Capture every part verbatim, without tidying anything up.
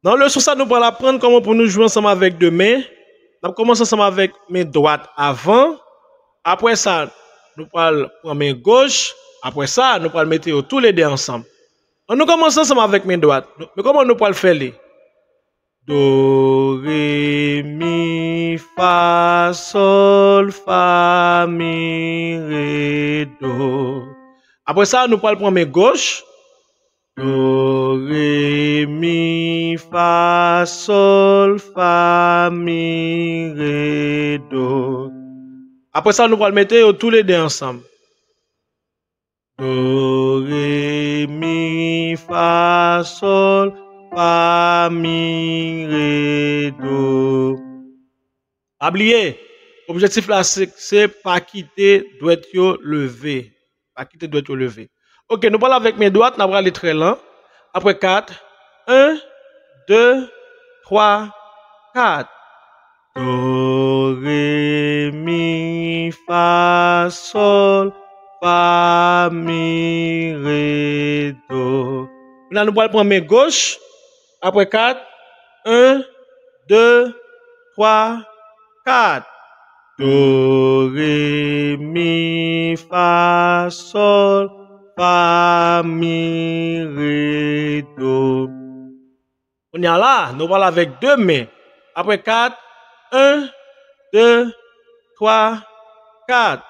Nan leson sa, nou pral aprann kòman pou nou jwe ansanm avèk de men. N ap kòmanse ansanm avèk men dwat avan. Apre sa, nou pral pran men goch. Apre sa, nou pral mete yo toulede ansanm. Ann nou kòmanse ansanm avèk men dwat. Men kòman nou pral fè li? Do, re, mi, fa, sòl, fa, mi, re, do. Apre sa, nou pral pran men goch. Do, re, mi, fa, sòl, fa, mi, re, do. Apre sa, nou pral mete yo toulede ansanm. Do, re, mi, fa, sòl, fa, mi, re, do. Pa bliye, objektif la se, se pa kite dwèt yo leve. Pa kite dwèt yo leve. Oke, nou pral avèk men dwat, n ap rale trèl lan. Apre kat, en, de, twa, kat. Do, re, mi, fa, sòl, fa, mi, re, do. Kounye a nou pral pran men goch. Apre kat, en, de, twa, kat. Do, re, mi, fa, sòl, fa, mi, re, do. Kounye a la, nou pral avèk de men. Apre kat, en, de, twa, kat.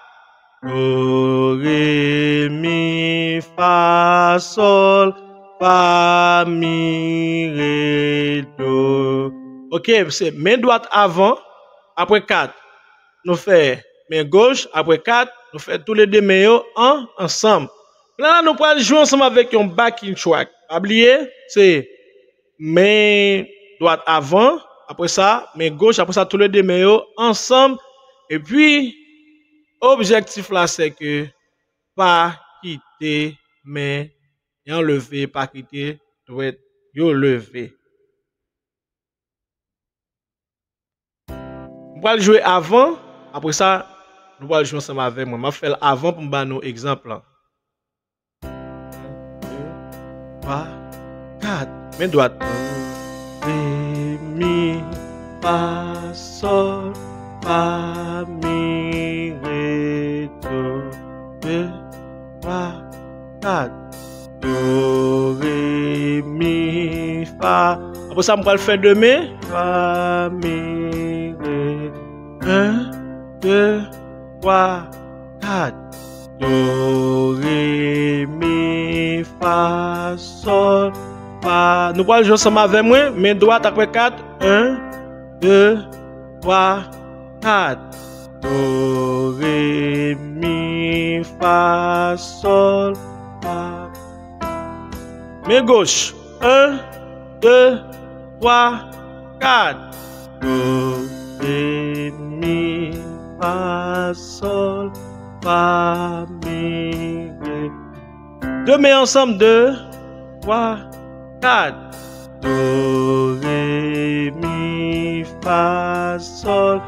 Do, re, mi, fa, sòl, fa, mi, re, do. Oke, se men dwat avan, apre kat. Nou fè men goch, apre kat, nou fè toulede men yo an, ansanm. Kounye a la, nou pral jwe ansanm avèk yon backing track. Pa bliye, se men dwat avan, apre sa, men goch, apre sa, toulede men yo ansanm. Epi, objektif la, se ke pa kite men yo leve, pa kite dwèt yo leve. M pral jwe avan, apre sa, nou pral jwe ansanm avè mwen. M ap fè l avan pou m ba nou egzanp lan. De, twa, kat. Men dwat. Re, mi, fa, sòl, fa, mi, re, do. De, twa, kat. Do, re, mi, fa. Apre sa, m pral fè de men. Fa, mi, re. En, de, twa, kat. Do, re, mi, fa, sòl, fa. Nou pral jwe ansanm avè mwen. Men dwat apre kat. En, de, twa, kat. Do, re, mi, fa, sòl, fa. Men goch. En, de, twa, kat. Do, re, mi, fa, sòl, fa, mi, re. De men ansanm, de, twa, kat. Do, re, mi, fa, sòl.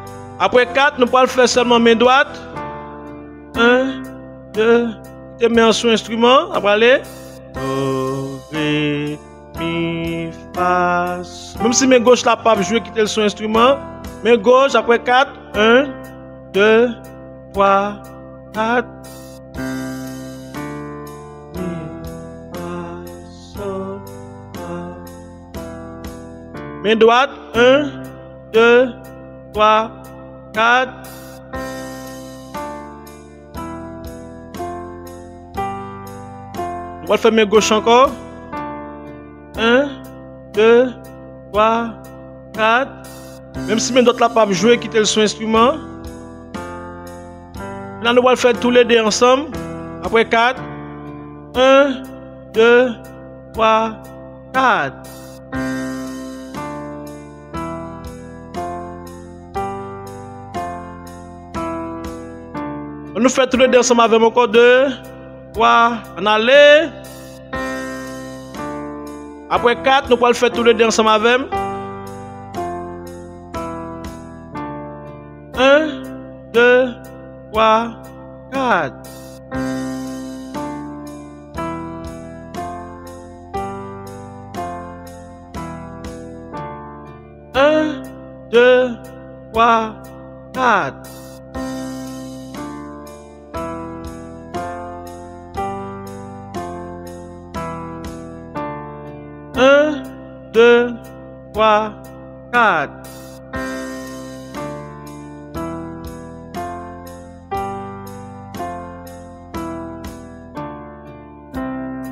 Apre kat, nou pral fè sèlman men dwat. En, de, kite men an sou enstriman, ap ale. Do, re, mi, fa, s-, menm si men goch la p ap jwe, kite l sou enstriman. Men goch, apre kat, en, de, twa, kat. Mi, fa, sòl, fa. Men dwat, en, de, twa, kat. Nou pral fè men goch ankò. En, de, twa, kat. Menm si men dwat la p ap jwe, kite l sou enstriman. La, nou pral fè toulede ansanm. Apre kat. En, de, twa, kat. Ann nou fè toulede ansanm avè m ankò. De, twa, ann ale. Apre kat, nou pral fè toulede ansanm avè m. En, de, twa, kat. de, twa, kat. En, de, twa, kat.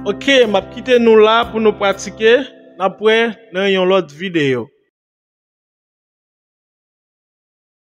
Ok, m ap kite nou la pou nou pratike. N ap wè nan yon lòt videyo.